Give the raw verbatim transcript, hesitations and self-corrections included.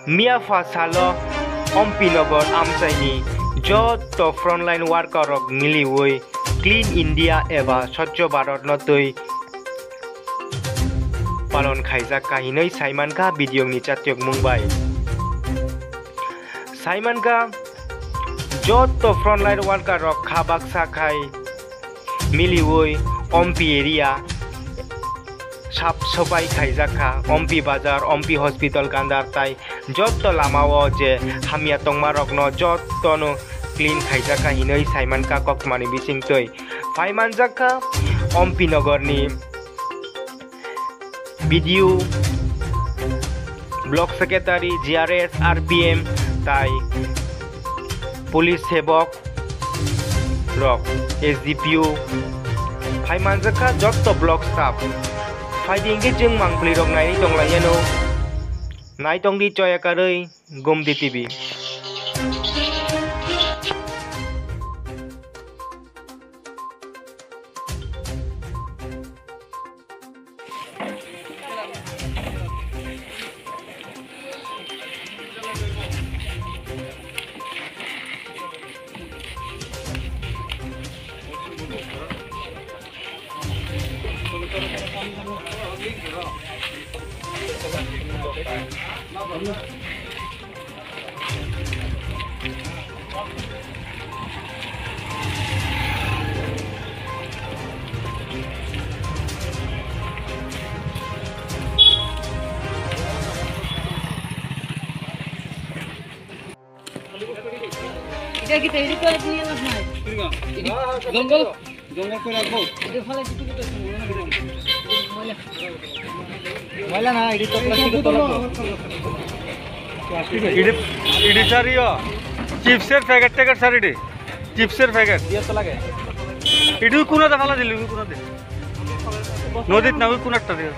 Miyapha salo Ompi Nagar amchaini jotto frontline worker rok miliwi Clean India eba Swachh Bharat no twi palon khaijak kha hinwi saimankha video ni chatyokmung bai. Saimankha jotto frontline worker rok kha baksa khai miliwi Ompi area sap sopai khaijak kha, Ompi bazar, Ompi hospital gandar tai jotto lamao je hamya tongma rokno jottono clean khaijak kha hinwi saimankha koktwmani bisingtwi. Phaimanjak kha Ompi Nagarni B D O, Block Secretary, G R S, R P M tai police sebok rok, S D P O, phaimanjak kha jotto block staff. Phaidi hwnkhe chwng mangpli rok naini tonglaiyano. Naitongdi choya karwi Gumdi T V. Ida kita iri ko niya na hai. Iri jongol, jongol ko ragbo. Iri phala kitu kitu. Moila na, iri to plastic to lagbo. Iri, iri sari yo. Chips er packet, packet sari di. Chips er packet. Dia to lage. Iri kuna da phala dilu, kuna de. Nodit na, kuna ta de.